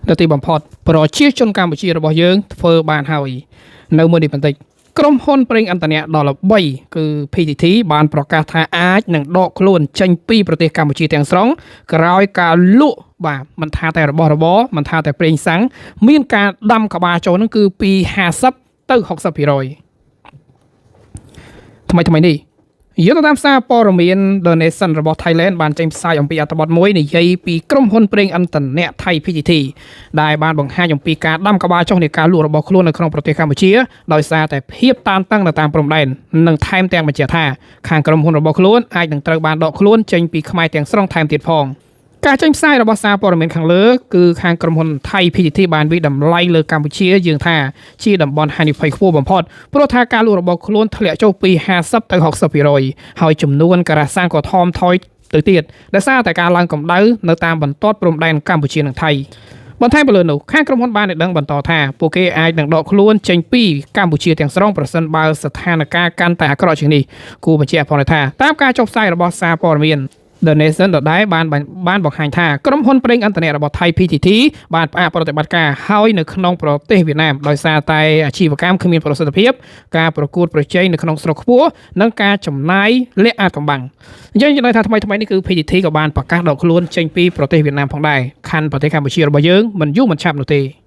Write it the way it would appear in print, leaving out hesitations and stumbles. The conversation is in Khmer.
នៅទីបំផុតប្រជាជនកម្ពុជារបស់យើងធ្វើបានហើយនៅមួយនេះបន្តិចក្រុមហ៊ុនប្រេងឥន្ធនៈដ៏ល្បីគឺ PTT បានប្រកាសថាអាចនឹងដកខ្លួនចេញពីប្រទេសកម្ពុជាទាំងស្រុងក្រោយការលក់បាទមិនថាតែរបស់របរមិនថាតែប្រេងសាំងមានការដាំក្បាលចូលនឹងគឺពី50ទៅ60%ថ្មីថ្មីនេះ យោងទៅតាមសារព័ត៌មាន The Nation របស់ Thailand បានចេញផ្សាយអំពីអត្ថបទមួយនិយាយពីក្រុមហ៊ុនប្រេងឥន្ធនៈថៃ PTT ដែលបានបង្ហាញអំពីការដាំក្បាលចុះនៃការលក់របស់ខ្លួននៅក្នុងប្រទេសកម្ពុជាដោយសារតែភាពតានតឹងនៅតាមព្រំដែននិងថែមទាំងបញ្ជាក់ថាខាងក្រុមហ៊ុនរបស់ខ្លួនអាចនឹងត្រូវបានដកខ្លួនចេញពីខ្មែរទាំងស្រុងថែមទៀតផងការចេញផ្សាយរបស់សារព័ត៌មានខាងលើគឺខាងក្រុមហ៊ុនថៃ PTT បានវិតម្លៃលើកម្ពុជាយើងថាជាតំបន់ហានិភ័យខ្ពស់បំផុតព្រោះថាការលក់របស់ខ្លួនធ្លាក់ចុះពី50ទៅ60%ហើយចំនួនការ៉ាសាំងក៏ថមថយទៅទៀតដោយសារតែការឡើងកម្ដៅនៅតាមបន្ទាត់ព្រំដែនកម្ពុជានិងថៃបន្ថែមពីលើនោះខាងក្រុមហ៊ុនបានឲ្យដឹងបន្តថាពួកគេអាចនឹងដកខ្លួនចេញពីកម្ពុជាទាំងស្រុងប្រសិនបើស្ថានភាពកាន់តែអាក្រក់ជាងនេះគួរបញ្ជាក់ផងដែរថាតាមការចុះផ្សាយរបស់សារព័ត៌មាន The Nation ដដែលបានបានបង្ហាញថាក្រុមហ៊ុនប្រេងឥន្ធនៈរបស់ថៃ PTT បានផ្អាកប្រតិបត្តិការហើយនៅក្នុងប្រទេសវៀតណាមដោយសារតែអាជីវកម្មគ្មានប្រសិទ្ធភាពការប្រកួតប្រជែងនៅក្នុងស្រុកខ្ពស់និងការចំណាយលាក់អាចកំបាំងអញ្ចឹងចំណុចថាថ្មីថ្មីនេះគឺ PTT ក៏បានប្រកាសដកខ្លួនចេញពីប្រទេសវៀតណាមផងដែរខណ្ឌប្រទេសកម្ពុជារបស់យើងមិនយូរមិនឆាប់នោះទេ។